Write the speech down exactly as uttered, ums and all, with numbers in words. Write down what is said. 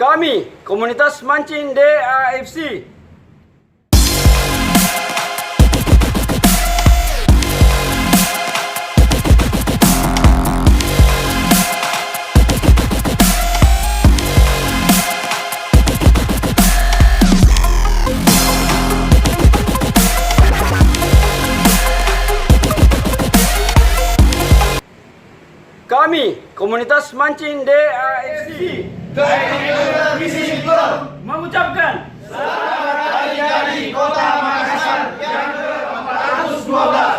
Kami, komunitas mancing D A F C. Kami, komunitas mancing D A F C, mengucapkan selamat hari jadi Kota Makassar yang ke empat ratus dua belas.